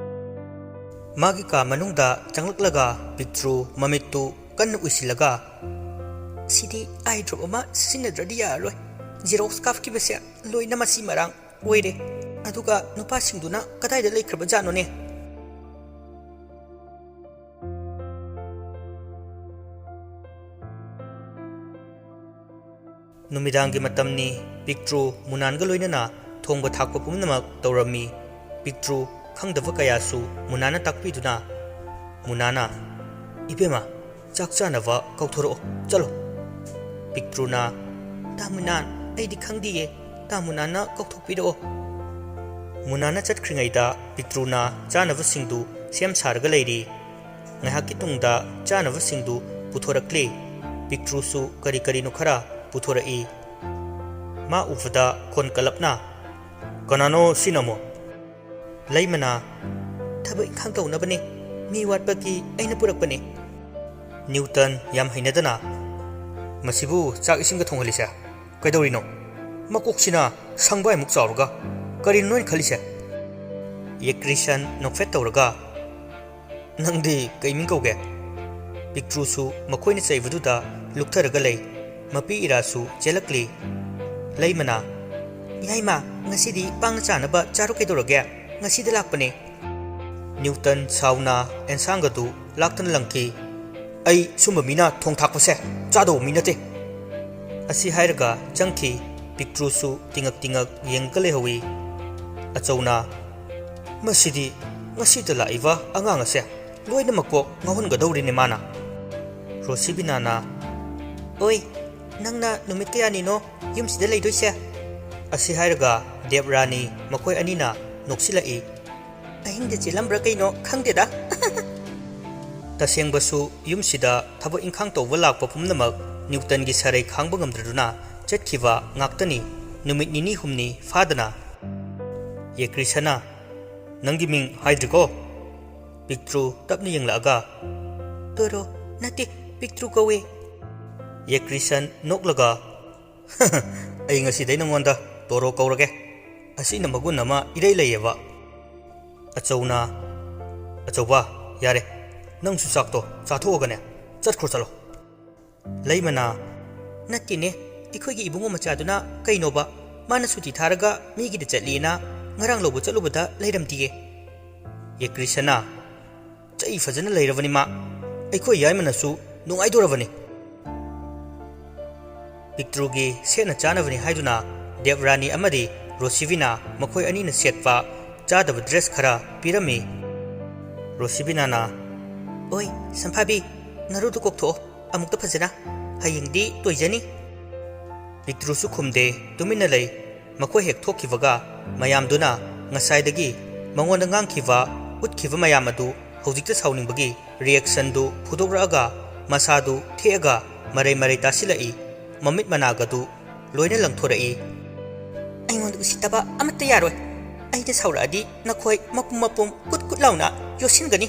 ꯃꯥꯒꯤ ꯀꯥ ꯃꯅꯨꯡꯗ ꯆꯪꯂꯛꯂꯒ ꯄꯤꯛꯇ꯭ꯔꯨ ꯃꯃꯤꯠꯇꯨ ꯀꯟꯅ ꯎꯏꯁꯤꯜꯂꯒ, "ꯁꯤꯗꯤ ꯑꯥꯏ ꯗ꯭ꯔꯣꯞ ꯑꯃ ꯁꯤꯖꯤꯟꯅꯗ꯭ꯔꯗꯤ ꯌꯥꯔꯔꯣꯏ꯫ ꯖꯦꯔꯣꯛꯁ ꯀꯥꯞꯈꯤꯕꯁꯦ ꯂꯣꯏꯅ ꯃꯆꯤ ꯃꯔꯥꯡ ꯑꯣꯏꯔꯦ꯫ ꯑꯗꯨꯒ ꯅꯨꯄꯥꯁꯤꯡꯗꯨꯅ ꯀꯗꯥꯏꯗ ꯂꯩꯈ꯭ꯔꯕꯖꯥꯠꯅꯣꯅꯦ?" ꯅꯨꯃꯤꯗꯥꯡꯒꯤ ꯃꯇꯝꯅꯤ꯫ ꯄꯤꯛꯇ꯭ꯔꯨ ꯃꯨꯅꯥꯟꯒ ꯂꯣꯏꯅꯅ ꯊꯣꯡꯕ ꯊꯥꯛꯄ ꯄꯨꯝꯅꯃꯛ ꯇꯧꯔꯝꯃꯤ꯫ ꯄꯤꯛꯇ꯭ꯔꯨ ꯈꯪꯗꯕ ꯀꯌꯥꯁꯨ ꯃꯨꯅꯥꯅ ꯇꯥꯛꯄꯤꯗꯨꯅ, ꯃꯨꯅꯥꯅ, "ꯏꯕꯦꯝꯃ, ꯆꯥꯛ ꯆꯥꯅꯕ ꯀꯧꯊꯣꯔꯛꯑꯣ, ꯆꯠꯂꯣ꯫" ꯄꯤꯛꯇ꯭ꯔꯨꯅ, "ꯇꯥ ꯃꯨꯅꯥꯟ, ꯑꯩꯗꯤ ꯈꯪꯗꯤꯌꯦ, ꯇꯥ ꯃꯨꯅꯥꯟꯅ ꯀꯧꯊꯣꯛꯄꯤꯔꯛꯑꯣ꯫" ꯃꯨꯅꯥꯅ ꯆꯠꯈ꯭ꯔꯤꯉꯩꯗ ꯄꯤꯛꯇ꯭ꯔꯨꯅ ꯆꯥꯅꯕꯁꯤꯡꯗꯨ ꯁꯦꯝ ꯁꯥꯔꯒ ꯂꯩꯔꯤ꯫ ꯉꯥꯏꯍꯥꯛꯀꯤ ꯇꯨꯡꯗ ꯆꯥꯅꯕꯁꯤꯡꯗꯨ ꯄꯨꯊꯣꯔꯛꯂꯦ꯫ ꯄꯤꯛꯇ꯭ꯔꯨꯁꯨ ꯀꯔꯤ ꯀꯔꯤꯅꯣ ꯈꯔ ꯄꯨꯊꯣꯔꯛꯏ꯫ ꯃꯥ ꯎꯕꯗ ꯈꯣꯟ ꯀꯜꯂꯞꯅ, "ꯀꯅꯥꯅꯣ ꯁꯤꯅ ꯑꯃꯨꯛ?" ꯂꯩꯃꯅ, "ꯊꯕꯛ ꯏꯪꯈꯥꯡ ꯇꯧꯅꯕꯅꯦ, ꯃꯤ ꯋꯥꯠꯄꯒꯤ ꯑꯩꯅ ꯄꯨꯔꯛꯄꯅꯦ꯫" ꯅ꯭ꯌꯨꯇꯟ ꯌꯥꯝ ꯍꯩꯅꯗꯅ, "ꯃꯁꯤꯕꯨ ꯆꯥꯛ ꯏꯁꯤꯡꯒ ꯊꯣꯡꯍꯜꯂꯤꯁꯦ ꯀꯩꯗꯧꯔꯤꯅꯣ? ꯃꯀꯣꯛꯁꯤꯅ ꯁꯪꯕꯥꯏꯃꯨꯛ ꯆꯥꯎꯔꯒ ꯀꯔꯤꯅꯣ ꯅꯣꯏꯅ ꯈꯜꯂꯤꯁꯦ?" ꯌꯦꯀ꯭ꯔꯤꯁꯟ ꯅꯣꯛꯐꯦꯠ ꯇꯧꯔꯒ, "ꯅꯪꯗꯤ ꯀꯩ ꯃꯤꯡ ꯀꯧꯒꯦ?" ꯄꯤꯛꯇ꯭ꯔꯨꯁꯨ ꯃꯈꯣꯏꯅ ꯆꯩꯕꯗꯨꯗ ꯂꯨꯞꯊꯔꯒ ꯂꯩ꯫ ꯃꯄꯤ ꯏꯔꯥꯁꯨ ꯆꯦꯜꯂꯛꯂꯤ꯫ ꯂꯩꯃꯅ, "ꯌꯥꯏꯃ, ꯉꯁꯤꯗꯤ ꯄꯥꯡꯅ ꯆꯥꯅꯕ ꯆꯥꯔꯣ ꯀꯩꯗꯧꯔꯒꯦ? ꯉꯁꯤꯗ ꯂꯥꯛꯄꯅꯦ꯫" ꯅ꯭ꯌꯨꯇꯟ ꯁꯥꯎꯅ ꯑꯦꯟꯁꯥꯡꯒꯗꯨ ꯂꯥꯛꯇꯅ ꯂꯪꯈꯤ꯫ "ꯑꯩ ꯁꯨꯝꯕ ꯃꯤꯅ ꯊꯣꯡ ꯊꯥꯛꯄꯁꯦ ꯆꯥꯗꯧꯕ ꯃꯤ ꯅꯠꯇꯦ꯫" ꯑꯁꯤ ꯍꯥꯏꯔꯒ ꯆꯪꯈꯤ꯫ ꯄꯤꯛꯇ꯭ꯔꯨꯁꯨ ꯇꯤꯉꯛ ꯇꯤꯉꯛ ꯌꯦꯡꯉꯒ ꯂꯩꯍꯧꯏ꯫ ꯑꯆꯧꯅ, "ꯃꯁꯤꯗꯤ ꯉꯁꯤꯗ ꯂꯥꯛꯏꯕ ꯑꯉꯥꯡ ꯑꯁꯦ ꯂꯣꯏꯅꯃꯛ ꯀꯣꯛ ꯉꯥꯎꯍꯟꯒꯗꯧꯔꯤꯅꯦ ꯃꯥꯅ꯫" ꯔꯣꯁꯤꯕꯤꯅꯥꯅ, "ꯑꯣꯏ, ꯅꯪꯅ ꯅꯨꯃꯤꯠ ꯀꯌꯥꯅꯤꯅꯣ ꯌꯨꯝꯁꯤꯗ ꯂꯩꯗꯣꯏꯁꯦ?" ꯑꯁꯤ ꯍꯥꯏꯔꯒ ꯗꯦꯕꯔꯥꯅꯤ ꯃꯈꯣꯏ ꯑꯅꯤꯅ ꯅꯣꯛꯁꯤꯜꯂꯛꯏ꯫ "ꯑꯍꯤꯡꯗ ꯆꯦꯜꯂꯝꯕ꯭ꯔꯥ ꯀꯩꯅꯣ ꯈꯪꯗꯦꯗ꯫" ꯇꯁꯦꯡꯕꯁꯨ ꯌꯨꯝꯁꯤꯗ ꯊꯕꯛ ꯏꯪꯈꯥꯡ ꯇꯧꯕ ꯂꯥꯛꯄ ꯄꯨꯝꯅꯃꯛ ꯅ꯭ꯌꯨꯇꯟꯒꯤ ꯁꯔꯩ ꯈꯥꯡꯕ ꯉꯝꯗ꯭ꯔꯗꯨꯅ ꯆꯠꯈꯤꯕ ꯉꯥꯛꯇꯅꯤ꯫ ꯅꯨꯃꯤꯠ ꯅꯤꯅꯤ ꯍꯨꯝꯅꯤ ꯐꯥꯗꯅ꯫ ꯌꯦꯀ꯭ꯔꯤꯁꯅ, "ꯅꯪꯒꯤ ꯃꯤꯡ ꯍꯥꯏꯗ꯭ꯔꯤꯀꯣ?" ꯄꯤꯛꯇ꯭ꯔꯨ ꯇꯞꯅ ꯌꯦꯡꯂꯛꯑꯒ, "ꯇꯣꯔꯣ, ꯅꯠꯇꯦ, ꯄꯤꯛꯇ꯭ꯔꯨ ꯀꯧꯋꯦ꯫" ꯌꯦꯀ꯭ꯔꯤꯁꯟ ꯅꯣꯛꯂꯒ, "ꯑꯩ ꯉꯁꯤꯗꯩ ꯅꯉꯣꯟꯗ ꯇꯣꯔꯣ ꯀꯧꯔꯒꯦ꯫ ꯑꯁꯤꯅ ꯃꯒꯨꯟ ꯑꯃ ꯏꯔꯩ ꯂꯩꯌꯦꯕ꯫" ꯑꯆꯧꯅ, "ꯑꯆꯧꯕ, ꯌꯥꯔꯦ, ꯅꯪꯁꯨ ꯆꯥꯛꯇꯣ ꯆꯥꯊꯣꯛꯑꯒꯅꯦ ꯆꯠꯈ꯭ꯔꯣ ꯆꯠꯂꯣ꯫" ꯂꯩꯃꯅ, "ꯅꯠꯇꯦꯅꯦ, ꯑꯩꯈꯣꯏꯒꯤ ꯏꯕꯨꯡꯉꯣ ꯃꯆꯥꯗꯨꯅ ꯀꯩꯅꯣꯕ, ꯃꯥꯅ ꯁꯨꯇꯤ ꯊꯥꯔꯒ ꯃꯤꯒꯤꯗ ꯆꯠꯂꯤꯅ ꯉꯔꯥꯡ ꯂꯧꯕ ꯆꯠꯂꯨꯕꯗ ꯂꯩꯔꯝꯗꯤꯌꯦ꯫" ꯌꯦꯀ꯭ꯔꯤꯁꯅ, "ꯆꯩ ꯐꯖꯅ ꯂꯩꯔꯕꯅꯤ ꯃꯥ, ꯑꯩꯈꯣꯏ ꯌꯥꯏꯃꯅꯁꯨ ꯅꯨꯡꯉꯥꯏꯗꯣꯔꯕꯅꯤ꯫" ꯄꯤꯛꯇ꯭ꯔꯨꯒꯤ ꯁꯦꯠꯅ ꯆꯥꯅꯕꯅꯤ ꯍꯥꯏꯗꯨꯅ ꯗꯦꯕꯔꯥꯅꯤ ꯑꯃꯗꯤ ꯔꯣꯁꯤꯕꯤꯅꯥ ꯃꯈꯣꯏ ꯑꯅꯤꯅ ꯁꯦꯠꯄ ꯆꯥꯗꯕ ꯗ꯭ꯔꯦꯁ ꯈꯔ ꯄꯤꯔꯝꯃꯤ꯫ ꯔꯣꯁꯤꯕꯤꯅꯥꯅ, "ꯑꯣꯏ, ꯁꯝꯐꯥꯕꯤ, ꯅꯔꯨꯗꯨ ꯀꯣꯛꯊꯣꯛꯑꯣ ꯑꯃꯨꯛꯇ ꯐꯖꯅ, ꯍꯌꯦꯡꯗꯤ ꯇꯣꯏꯖꯅꯤ꯫" ꯄꯤꯛꯇ꯭ꯔꯨꯁꯨ ꯈꯨꯝꯗꯦ, ꯇꯨꯃꯤꯟꯅ ꯂꯩ꯫ ꯃꯈꯣꯏ ꯍꯦꯛ ꯊꯣꯛꯈꯤꯕꯒ ꯃꯌꯥꯝꯗꯨꯅ ꯉꯁꯥꯏꯗꯒꯤ ꯃꯉꯣꯟꯗ ꯉꯥꯡꯈꯤꯕ, ꯎꯠꯈꯤꯕ ꯃꯌꯥꯝ ꯑꯗꯨ ꯍꯧꯖꯤꯛꯇ ꯁꯥꯎꯅꯤꯡꯕꯒꯤ ꯔꯤꯌꯦꯛꯁꯟꯗꯨ ꯐꯨꯗꯣꯛꯂꯛꯑꯒ ꯃꯁꯥꯗꯨ ꯊꯦꯛꯑꯒ ꯃꯔꯩ ꯃꯔꯩ ꯇꯥꯁꯤꯜꯂꯛꯏ꯫ ꯃꯃꯤꯠ ꯃꯅꯥꯒꯗꯨ ꯂꯣꯏꯅ ꯂꯪꯊꯣꯔꯛꯏ꯫ ꯑꯩꯉꯣꯟꯗ ꯎꯁꯤꯠꯇꯕ ꯑꯃꯠꯇ ꯌꯥꯔꯣꯏ꯫ ꯑꯩꯅ ꯁꯥꯎꯔꯛꯑꯗꯤ ꯅꯈꯣꯏ ꯃꯄꯨꯝ ꯃꯄꯨꯝ ꯀꯨꯠ ꯀꯨꯠ ꯂꯥꯎꯅ ꯌꯣꯠꯁꯤꯟꯒꯅꯤ꯫